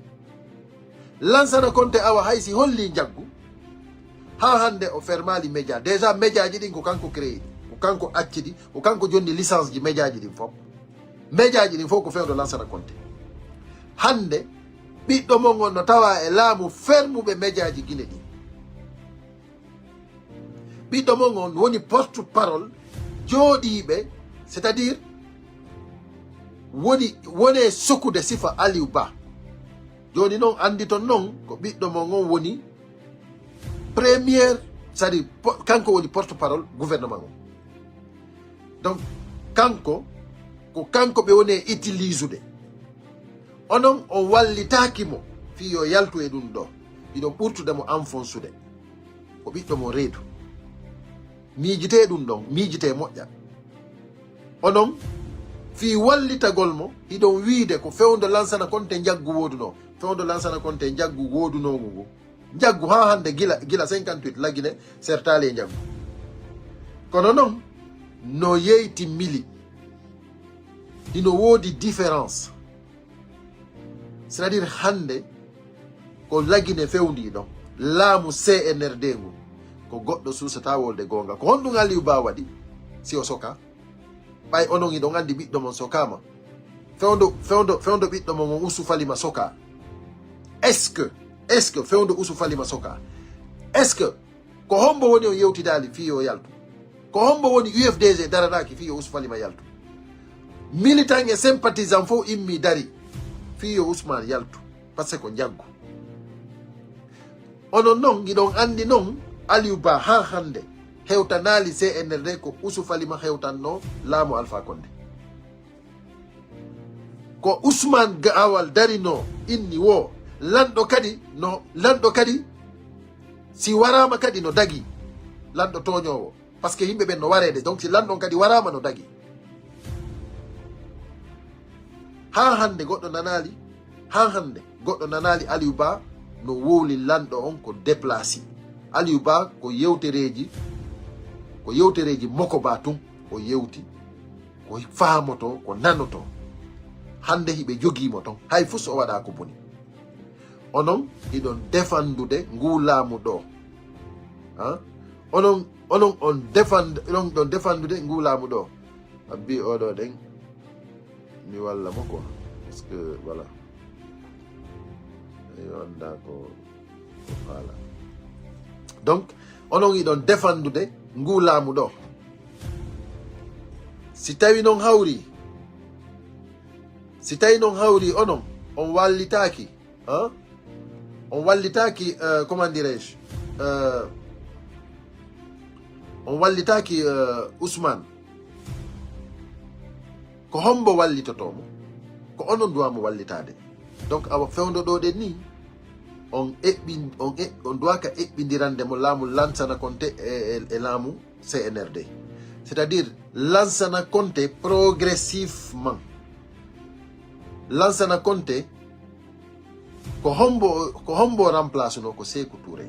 Lansana Conté, awa hay si hollii njaggu, haa hannde o fermaali média. Déjà, médiaji ɗin ko kanko créé ɗi, ko kanko acci ɗi, ko kanko jonni licence ji médiaji ɗin fof. Médiaji ɗin fof ko fewndo Lansana Conté. Hannde, ɓiɗɗo mon on no tawaa e laamu fermuɓe médiaji Gine ɗin. Ɓiɗɗo mon on woni porte-parole jooɗiiɓe, c'est-à-dire woni, woni e sokude sifa Aliou Ba. Jooni non, annditon non ko ɓiɗɗo mon on woni première, c'est-à-dire po-, kanko woni porte-parole gouvernement on. Donc, kanko, ko kanko ɓe woni e utilisude. Onon, on wallitaaki mo fii yo yaltu e ɗun ɗoo. Hiɗon ɓurtude mo enfonsude. Ko ɓiɗɗo mon reedu. Miijitee ɗun ɗon, miijitee moƴƴa. Onon, fii wallitagol mo, hiɗon wiide ko fewndo Lansana Conté njaggu woodunoo. Fewndo Lansana Conté njaggu woodunoogu ngu. Njaggu haa hannde gila, gila cinquante-huit, La Guinée sertaali e njaggu. Kono non, no yeyti mili. Hino woodi différence. C'est-à-dire hannde ko La Guinée fewndii ɗon, laamu C N R D ngu, ko goɗɗo suusataa wolde goonga. Ko honɗun Aliou Ba waɗi si o sokaa? Ɓay onon hiɗon anndi ɓiɗɗo mon sokaama. Fewndo, fewndo, fewndo ɓiɗɗo mon on Usu Falima sokaa. Est-ce que, est-ce que fewndo Usu Falima sokaa? Est-ce que Ko hombo woni on yewtidaali fii yo yaltu? Ko hombo woni U F D G daranaaki fii yo Usu Falima yaltu? Militant e sympathisant fof immii darii fii yo Usmaan yaltu, parce que ko njaggu. Onon non, hiɗon anndi non, Aliou Ba haa hannde hewtanaali C N R D ko Usu Falima hewtannoo laamu Alpha Condé. Ko Usmaan Gaawal darinoo inni woo, lanɗo kadi no, lanɗo kadi si waraama kadi no dagii, lanɗo tooñoowo. Parce que yimɓe ɓen no wareede, donc si lanɗo on kadi waraama no dagii. Haa hannde goɗɗo nanaali, haa hannde goɗɗo nanaali Aliou Ba no wowli lanɗo on ko déplacé. Aliou Ba ko yewtereeji, ko yewtereeji Mokoba tun o yewti. Ko faamotoo, ko nanotoo. Hannde hiɓe jogii mo ton. Hay fus o waɗaa ko boni. Onon, hiɗon defandude nguu laamu ɗoo. Han? Onon, onon on defand-, onon ɗon defandude nguu laamu ɗoo. Abbi oo ɗoo ɗen, mi walla mo ko. Parce que, voilà. Yo annda ko, ko faala. Donc, onon hiɗon defandude nguu laamu ɗoo. Si tawi non hawri, si tawi non hawri onon, on wallitaaki, hein? On wallitaaki, euh, comment dirais-je, euh, on wallitaaki, euh, Ousmane. Ko hombo wallitotoo mo? Ko onon duwaa mo wallitaade. Donc, awa fewndo ɗoo ɗen nii, on eɓɓin-, on e-, on duwaaka eɓɓindirande mo laamu Lansana Konte e, e, e laamu C N R D. C'est-à-dire, Lansana Konte progressivement. Lansana Konte ko hombo, ko hombo remplace no ko Sekou Touré.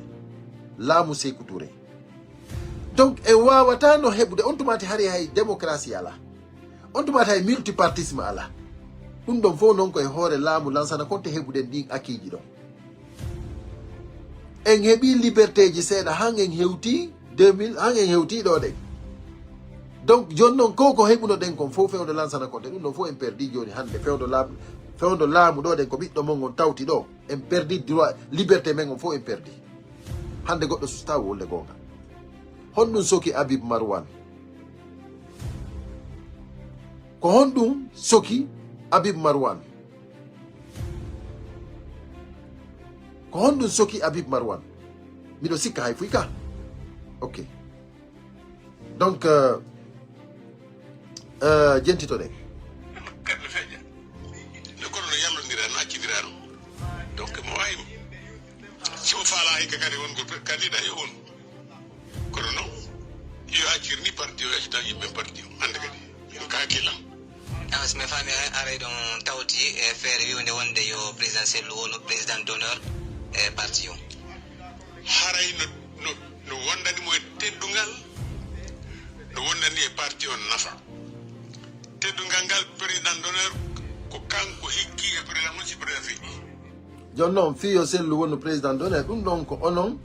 Laamu Sekou Touré. Donc, en waawataa no heɓude, on tumaati hari hay démocratie alaa. On tumaati hay multipartisme alaa. Ɗum ɗon fof non ko e hoore laamu Lansana Konte heɓuɗen ɗin akiiji ɗon. En heɓii libertéeji seeɗa, han en hewtii deux mille, han en hewtii ɗoo ɗen. Donc, jooni non ko, ko heɓuno ɗen kon fof fewndo Lansana Konte, ɗum ɗon fof en perdii jooni hannde. Fewndo laamu, fewndo laamu ɗoo ɗen ko ɓiɗɗo mon on tawti ɗoo. En perdii droit, liberté men on fof en perdii. Hannde goɗɗo sustaa wolde goonga. Honɗum soki Habib Marwan? Ko honɗum soki Habib Marwan? Ko honɗum soki Habib Marwan? Miɗo sikka hay fuy ka. Ok. Donc, euh, euh, jentitoɗen. Kamɓe feƴƴa. Nde kono no yallondira, no accindira no. Donc, mo waawi mo. Si o faalaa hikka kadi won ko candidat yo won. Kono non, yo accir ni parti o, yo accita yimɓe parti o. Hannde kadi, ko ka hakkillam. Awa, si mi faami, haray ɗon tawti e feere wi'unde wonde yo président Sellu wonu président d'honneur e parti o. Haray no, no, no wondani mo e teddungal, no wondani e parti on nafa. Teddungal ngal président d'honneur ko kanko hikki e président on si président feƴƴi. Jooni non, fii yo Sellu wonu président d'honneur, ɗum ɗon ko onon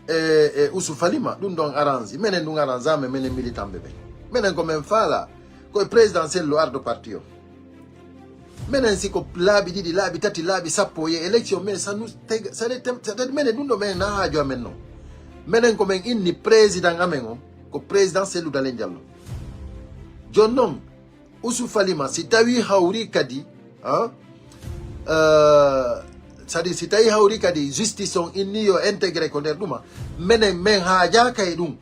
e, e Usu Falima, ɗum ɗon arrange. Menen ɗum arrange, mais menen militanɓe ɓen. Menen ko men faala, ko e président Sellu ardo parti o. Menen si ko laabi ɗiɗi, laabi tati, laabi sappo, ye élection, mais ça nous, ça, menen ɗum ɗo, menen na haaju amen non. Menen ko men inni président amen on, ko président Sellu Dalen Diallo. Jooni non, Usu Falima, si tawi hawri kadi, ah, euh, c'est-à-dire si tawi hawri kadi justice on inni yo intégré ko nder ɗuma, menen men haajaaka e ɗum.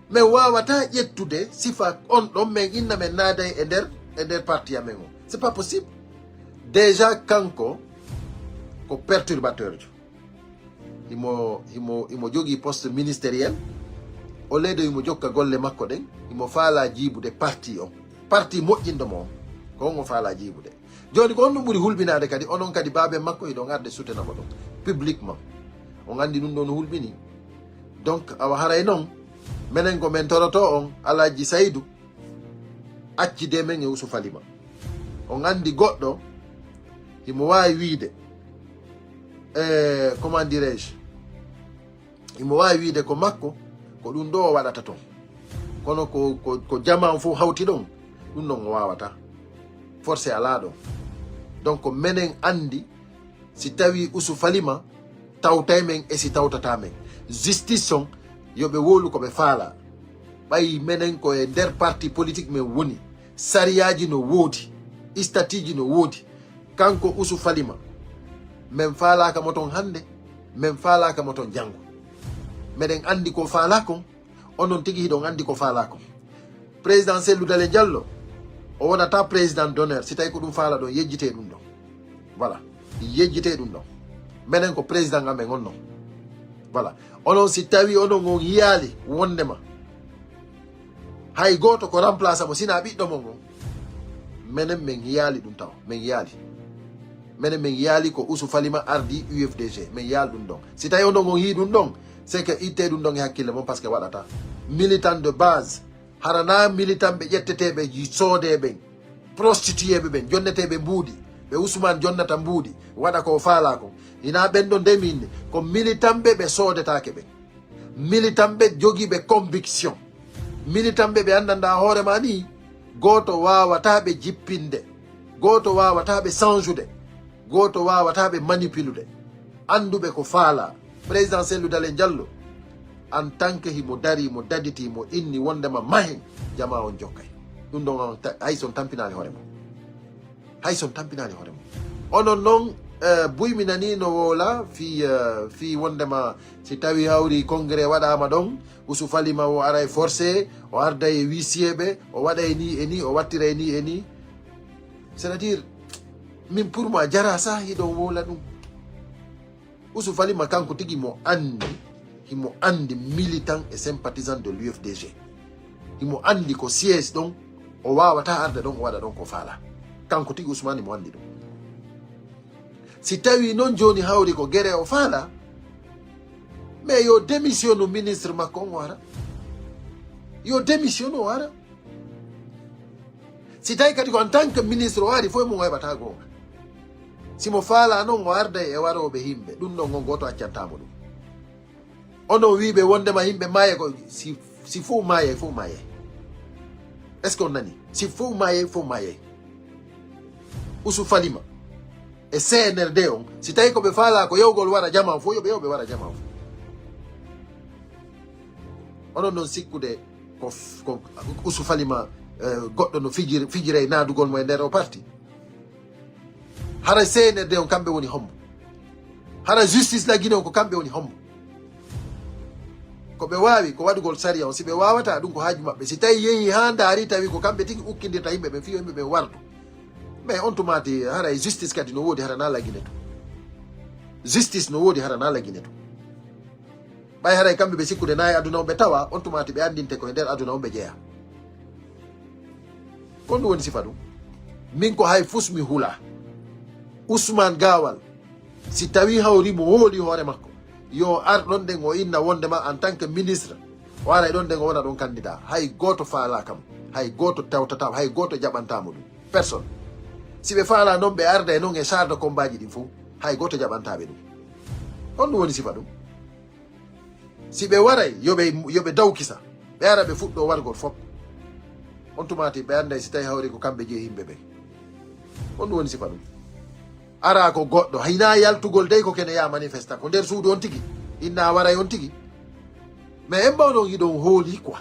Men waawataa ƴettude sifa on ɗon men inna men naaday e nder, e nder parti amen o. C'est pas possible. Déjà kanko ko perturbateur jo. Himo, himo, himo jogii poste ministériel. Au lieu de himo jokka golle makko ɗen, himo faalaa jiibude parti on. Parti moƴƴinɗo mo on, ko on o faalaa jiibude. Jooni ko honɗum ɓuri hulɓinaade kadi, onon kadi baaben makko hiɗon arde sutena mo ɗon, publiquement. On anndi ɗum ɗon no hulɓinii. Donc, awa haray non, menen ko men torotoo on, Alhaji Saydu, accide men e Usu Falima. On anndi goɗɗo, himo waawi wiide, eh, comment dirais-je, himo waawi wiide ko makko, ko ɗum ɗo o waɗata ton. Kono ko, ko, ko jamaa on fof hawti ɗon, ɗum ɗon o waawataa. Forcé alaa ɗon. Donc, menen anndi, si tawii Usu Falima, tawtay men e si tawtataa men. Justice on, yo ɓe wowlu ko ɓe faalaa. Ɓay menen ko e nder parti politique men woni, sariyaaji no woodi, istatiiji no woodi. Kanko Usu Falima, men faalaaka mo ton hannde, men faalaaka mo ton janngo. Meɗen anndi ko faalaa kon, onon tigi hiɗon anndi ko faalaa kon. Président Cellou Dalein Diallo, o wonata président d'honneur, si tawi ko ɗum faalaa ɗon, yejjitee ɗum ɗon. Voilà, yejjitee ɗum ɗon. Menen ko président amen on non. Voilà. Onon si tawi onon on yiyaali wondema hay gooto ko remplaçant mo, sinaa ɓiɗɗo mon on. Menen men yiyaali ɗum taw, men yiyaali. Menen men yiyaali ko Usu Falima ardi U F D G, men yiyaali ɗum ɗon. Si tawi onon on yii ɗum ɗon, c'est que ittee ɗum ɗon e hakkille mon, parce que waɗata. Militant de base, hara na militant ɓe ƴetteteeɓe ji soodee ɓen, prostitué ɓe ɓen, jonneteeɓe mbuuɗi, ɓe Ousmane jonnata mbuuɗi, waɗa ko o faalaa kon. Hinaa ɓen ɗon de min, ko militant ɓe ɓe soodetaake ɓen. Militant ɓe jogiiɓe conviction. Militant ɓe ɓe anndanɗaa hoore maa nii, gooto waawataa ɓe jippinde. Gooto waawataa ɓe sanjude. Gooto waawataa ɓe manipilude. Annduɓe ko faalaa. Président Cellou Dalein Diallo, en tant que himo darii, mo daditii, mo inni wondema mahen, jamaa on jokkay. Ɗun ɗon on ta-, hay son tampinaali hoore mum. Hay son tampinaali hoore mum. Onon non, eh, Buy mi nanii no wowla fii, eh, fii wondema si tawii hawri congrès waɗaama ɗon, Usu Falima o ara e forcé, o arda e huissier ɓe, o waɗa e nii e nii, o wattira e nii e nii. C'est-à-dire, min pour moi, jaraa saha hiɗon wowla ɗun. Usu Falima kanko tigi mo anndi, himo anndi militant e sympathisant de l'U F D G. Himo anndi ko siège ɗon, o waawataa arde ɗon, o waɗa ɗon ko faalaa. Kanko tigi Usmani mo anndi ɗun. Si tawii non jooni hawri ko gere o faalaa, mais yo démissionnu ministre makko on o ara. Yo démissionnu o ara. Si tawii kadi ko en tant que ministre o ari, fof e mum o heɓataa goonga. Si mo faalaa non, o arday e warooɓe yimɓe. Ɗun ɗon on gooto accantaa mo ɗun. Onon wiiɓe wondema yimɓe maaya ko si, si fof maayay, fof maayay. Est-ce que on nani? Si fof maayay, fof maayay. Usu Falima e C N R D on, si tawii ko ɓe faalaa ko yawgol wara jamaa fof, yo ɓe yaw ɓe wara jamaa fof. Onon non sikkude ko f-, ko Usu Falima, eh, goɗɗo no fijir-, fijira e naadugol mo e nder o parti. Hara C N R D on kamɓe woni hombo? Hara justice la Guinée on ko kamɓe woni hombo? Ko ɓe waawi ko waɗugol sariya on, si ɓe waawataa ɗun ko haaju maɓɓe. Si tawii yehi haa ndaari tawi ko kamɓe tigi ukkindirta yimɓe ɓen fii yo yimɓe ɓen wardu. Mais on tuma ti hara e justice kadi no woodi hara na la Guinée to. Justice no woodi hara na la Guinée to. Ɓay haray kamɓe ɓe sikkude naa e aduna on ɓe tawa, on tuma ti ɓe anndinte ko e nder aduna on ɓe jeyaa. Ko ɗun woni sifa ɗun. Min ko hay fus mi hulaa. Ousmane Gawal, si tawii hawri mo hooli hoore makko, yo ar ɗon ɗen o inna wondema en tant que ministre, o ara e ɗon ɗen o wona ɗon candidat. Hay gooto faalaa kam, hay gooto tawtataa, hay gooto jaɓantaa mo ɗun. Personne. Si ɓe faalaa non, ɓe arda e non e char de combat ji ɗin fow, hay gooto jaɓantaa ɓe ɗun. Honɗun woni sifa ɗun? Si ɓe waray, yo ɓe, yo ɓe dawkisa. Ɓe ara ɓe fuɗɗoo wargol fop. On tuma ti ɓe anday si tawi hawri ko kamɓe jeyi yimɓe ɓen. Honɗun woni sifa ɗun? Ara ko goɗɗo. Hinaa yaltugol dey ko kene yaa manifesta. Ko nder suudu on tigi. Inna waray on tigi. Mais en mbawnon hiɗon hooli quoi.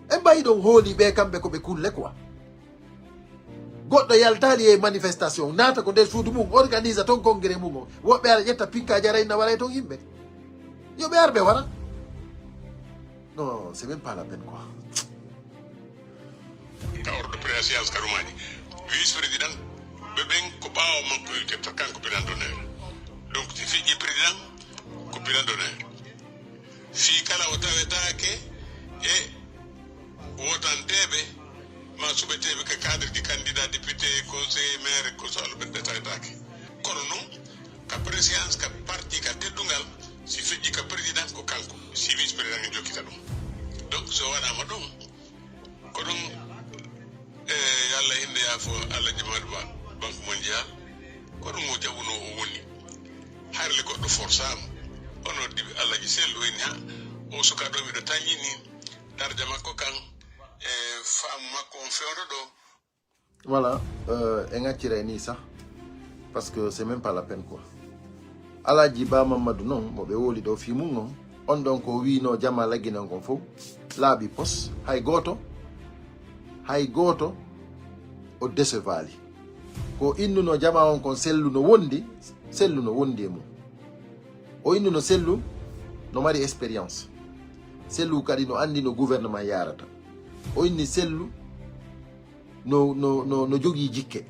En mbawi ɗon hooli ɓe kamɓe ko ɓe kulle quoi. Goɗɗo yaltaali e manifestation, naata ko nder suudu mum, organisa ton congrès mum on. Woɓɓe ara ƴetta pinkaaji ara inna waray ton yimɓe. Yo ɓe ar ɓe wara. Non, c'est même pas la peine quoi. Ka ordre de préséance ka ɗumaani. Vice président, ɓe ɓen ko ɓaawo makko yiltirta kanko bilan d'honneur. Donc, si feƴƴi président, ko bilan d'honneur. Fii kala o tawetaake e wotanteeɓe maa suɓeteeɓe ka cadre ji candidat député, conseiller, maire, ko so Allah ɓen ɓe tawetaake. Kono non, ka préséance, ka parti, ka teddungal, si feƴƴi ka président ko kanko, si vice président en jokkita ɗum. Donc, so waɗaama ɗum, ko ɗum, e, yo Allah hinde yaafo Alhaji Madu Ba, Banque Mondiale, ko ɗum o jaɓuno o woni. Harle goɗɗo forsaama, o noddi Alhaji Sellu, woni ha o suka ɗo, miɗo tañini darja makko kan, e faamu makko on fewndo ɗo. Voilà, euh, en acciray nii sah, parce que c'est même pas la peine quoi. Alhaji Ba Mamadou non, mo ɓe wowli ɗo fii mum on, on ɗon ko wiinoo jamaa Lagine on kon fow, laaɓi pos, hay gooto, hay gooto o décevaali. Ko innunoo jamaa on kon Sellu no wondi, Sellu no wondi e mum. O innuno Sellu no mari expérience. Sellu kadi no anndi no gouvernement yaarata. O inni Sellu no, no, no, no jogii jikke.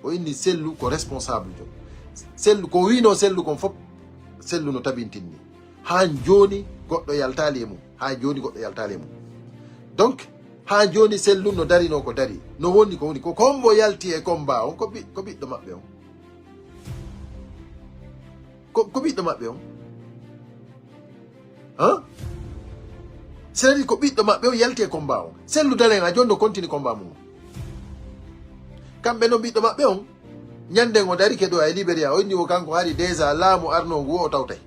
O inni Sellu ko responsable jo. Sellu ko wiinoo Sellu kon fof, Sellu no tabintinni. Haa jooni goɗɗo yaltaali e mum. Haa jooni goɗɗo yaltaali e mum. Donc, haa jooni Sellu no darinoo ko dari. No woni ko woni ko. Ko hombo yalti e combat on? Ko ɓi-, ko ɓiɗɗo maɓɓe on. Ko, ko ɓiɗɗo maɓɓe on? Hein? C'est-à-dire ko ɓiɗɗo maɓɓe on yalti e combat on. Sellu Dalein a jooni no continue combat mum on. Kamɓe non ɓiɗɗo maɓɓe on, ñanden o darike ɗo e Liberia, o inni o kanko hari déjà laamu arnoo ngu o tawtay.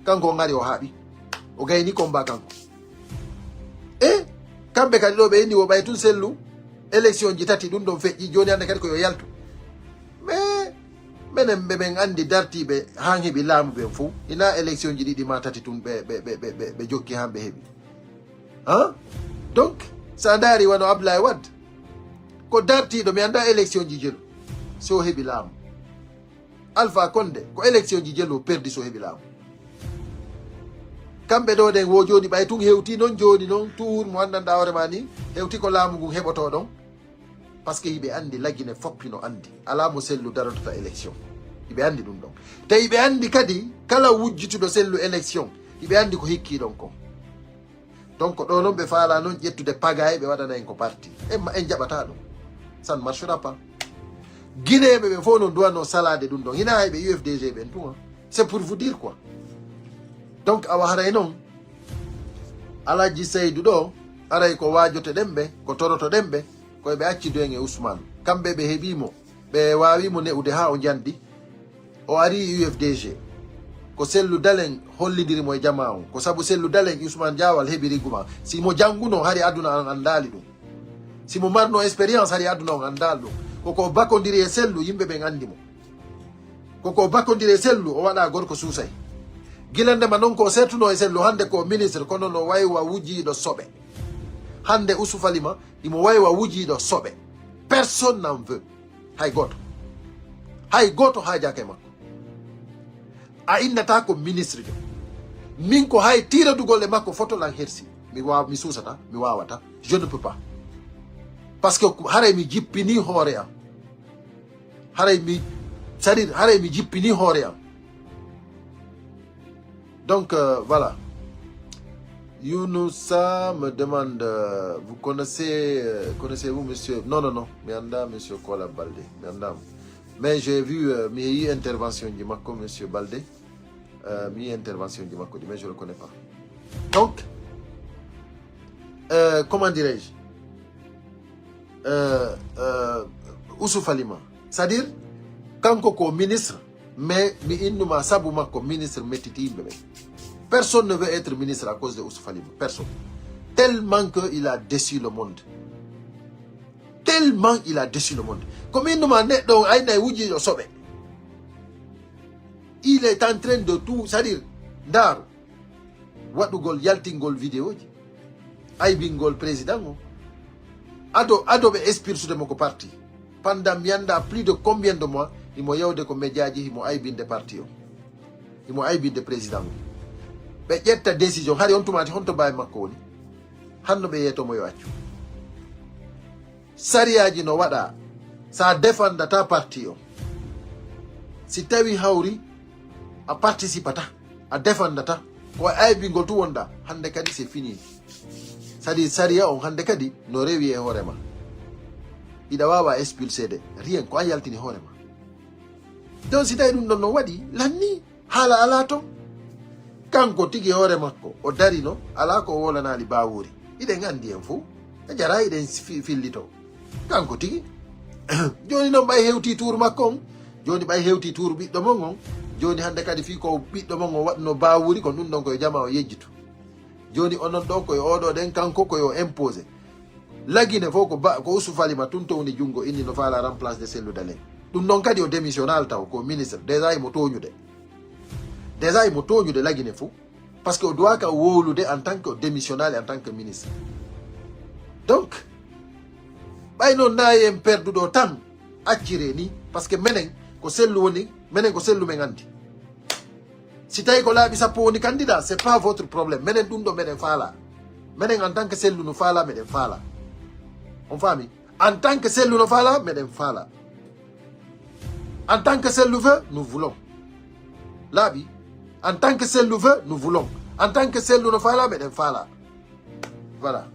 Kanko on ari o haaɓi. O gayni combat kanko. E kamɓe kadi ɗo ɓe inni wo ɓay tun Sellu, élection ji tati ɗum ɗon feƴƴi, jooni hannde kadi ko yo yaltu. Enen ɓe men anndi dartiiɓe han heɓi laamu ɓen fow. Hinaa élection ji ɗiɗi maa tati tun ɓe, ɓe, ɓe, ɓe, ɓe, ɓe jokki han ɓe heɓi. Hein? Donc, sa ndaari wano Ablaye Wade, ko dartiiɗo, mi anndaa élection ji jelu, si o heɓi laamu. Alpha Condé, ko élection ji jelu o perdi si o heɓi laamu. Kamɓe ɗoo ɗen wo jooni ɓay tun hewti non jooni non, tuur mo anndanɗaa hoore maa nii, hewti ko laamu ngun heɓotoo ɗon. Parce que hiɓe anndi Lagine fof hino anndi. Alaa mo sellu darotota élection. Hiɓe anndi ɗum ɗon. Te hiɓe anndi kadi, kala wujjituɗo sellu élection, hiɓe anndi ko hikkii ɗon kon. Donc, ɗoo non ɓe faalaa non ƴettude pagaye ɓe waɗana en ko parti. En, en jaɓataa ɗum. Ça ne marchera pas. Guinéen ɓe ɓen fof non duwanoo salaade ɗum ɗon. Hinaa hay ɓe U F D G ɓen tun, hein. C'est pour vous dire quoi. Donc, awa haray non, Alaji Seydu ɗoo, haray ko waajotoɗen ɓe, ko torotoɗen ɓe, ko ɓe acci du en e Usmaan. Kamɓe ɓe heɓii mo, ɓe waawii mo ne'ude haa o njandi. O arii U F D G. Ko sellu dalen hollindiri mo e jamaa on. Ko sabu sellu dalen Usmaan Jaawal heɓi rigu maa. Si mo janngunoo, hari aduna on anndaali ɗum. Si mo marnoo expérience, hari aduna on anndaali ɗum. Ko ko bakondiri e sellu, yimɓe ɓen anndi mo. Ko ko bakondiri e sellu, o waɗaa gorko suusay. Gila ndema non ko o sertunoo e sellu, hannde ko ministre, kono no waywa wujiiɗo soɓe. Hannde Usufalima, himo waywa wujiiɗo soɓe. Personne n'en veut. Hay gooto. Hay gooto haajaaka e makko. A innataa ko ministre jo. Min ko hay tiiradugol e makko foto lan hersi. Mi waaw, mi suusata, mi waawata. Je ne peux pas. Parce que haray mi jippinii hoore am. Haray mi, c'est-à-dire, haray mi jippinii hoore am. Donc, euh, voilà. Younoussa me demande, euh, vous connaissez, euh, connaissez-vous monsieur? Non, non, non. Mi anndaa monsieur Kola Baldé. Mi anndaa mo. Mais j'ai vu, euh, mi yii intervention ji makko, monsieur Baldé. Euh, mi yii intervention ji makko ɗi, mais je le connais pas. Donc, euh, comment dirais-je? Euh, euh, Oussouf Alima. C'est-à-dire, kanko ko ministre, mais mi innuma sabu makko ministre mettitii yimɓe ɓen. Personne ne veut être ministre à cause de Oussouf Alima. Personne. Tellement que il a déçu le monde. Tellement il a déçu le monde. Ko mi innuma neɗɗo on aynay wujiiɗo soɓe. Il est en train de tout, c'est-à-dire, ndaaru. Waɗugol, yaltingol vidéo ji, aybingol président o. Ado, ado ɓe expulsude mo ko parti. Pendant mi anndaa plus de combien de mois, himo yewde ko média ji, himo aybinde parti o. Himo aybinde président o. Ɓe ƴetta décision, hari on tumaati honto baawi makko woni? Hanno ɓe yeeto mo yo accu. Sariyaaji no waɗa, sa défendata parti o. Si tawi hawri, a participata, a défendata, ko e aybingol tu wonɗa, hannde kadi c'est fini. C'est-à-dire sariya on hannde kadi no rewi e hoore ma. Hiɗa waawa expulsede, rien, ko an yaltini hoore ma. Donc si tawi ɗum ɗon no waɗi, lanni. Haala alaa ton. Kanko tigi hoore makko, o darino, alaa ko o wolanaali Baawuri. Hiɗen anndi en fow. E jaraa hiɗen fi-, fillitoo. Kanko tigi. Jooni non ɓay hewtii tuuru makko on. Jooni ɓay hewtii tuuru ɓiɗɗo mon on. Jooni hannde kadi fii ko ɓiɗɗo mon on waɗuno Baawuri, ko ɗum ɗon ko yo jamaa o yejjitu. Jooni onon ɗoo ko yo oɗo ɗen kanko ko yo imposé. Lagine fof ko ba-, ko Oussouf Alima tun towni junngo inni no faala remplace de Cellou Dalein. Ɗum noon kadi o démissionnal taw ko ministre. Déjà himo tooñude. Déjà himo tooñude Lagine fof. Parce que o doit ka wowlude en tant que démissionnal en tant que ministre. Donc, ɓay noon nayi en perduɗo tan, accire ni. Parce que menen ko Cellou woni, menen ko Cellou men anndi. Si tawi ko laabi sappo woni candidat, c'est pas votre problème. Menen ɗum ɗo meɗen faala. Menen en tant que Cellou no faala, meɗen faala. On faami? En tant que Cellou no faala, meɗen faala. En tant que Cellou veut, nous voulons. Laaɓi. En tant que Cellou veut, nous voulons. En tant que Cellou no faala, meɗen faala. Voilà.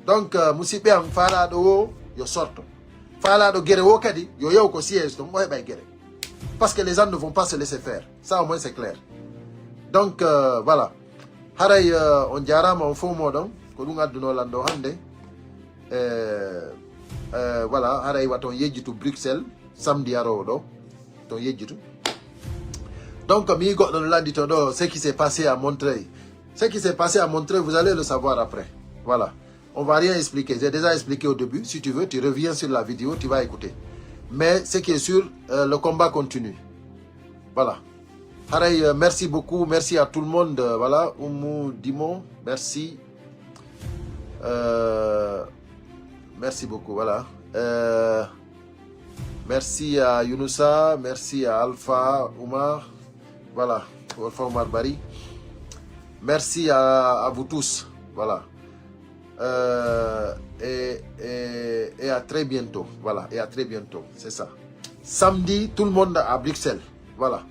Donc, euh, musidɓe am, faalaaɗo wo yo sorto. Faalaaɗo gere wo kadi yo yaw ko siège ton, o heɓay gere. Parce que les gens ne vont pas se laisser faire. Ça, au moins, c'est clair. Donc, euh, voilà. Haray, euh, on jaaraama on fof mooɗon. Ko ɗum addunoo lan ɗo hannde. Euh, euh, voilà, haray waton yejjitu Bruxelles, samedi aroowo ɗo. Ton yejjitu. Donc, mi goɗɗo no lanndito ɗo, ce qui s'est passé à Montreuil. Ce qui s'est passé à Montreuil, vous allez le savoir après. Voilà. On va rien expliquer. J'ai déjà expliqué au début. Si tu veux, tu reviens sur la vidéo, tu vas écouter. Mais ce qui est sûr, euh, le combat continue. Voilà. Pareil, euh, merci beaucoup. Merci à tout le monde. Euh, voilà. Oumou Dimo, merci. Euh, merci beaucoup. Voilà. Euh, merci à Younoussa. Merci à Alpha Oumar. Voilà. Alpha Oumar Bari. Merci à, à vous tous. Voilà. Euh, et, et, et à très bientôt. Voilà, et à très bientôt. C'est ça. Samedi, tout le monde à Bruxelles. Voilà.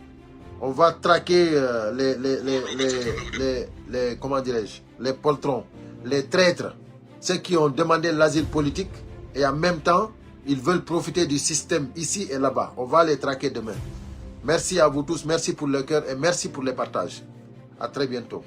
On va traquer euh, les, les, les, les, les, les, comment dirais-je, les poltrons, les traîtres, ceux qui ont demandé l'asile politique et en même temps, ils veulent profiter du système ici et là-bas. On va les traquer demain. Merci à vous tous, merci pour le cœur et merci pour les partages. À très bientôt.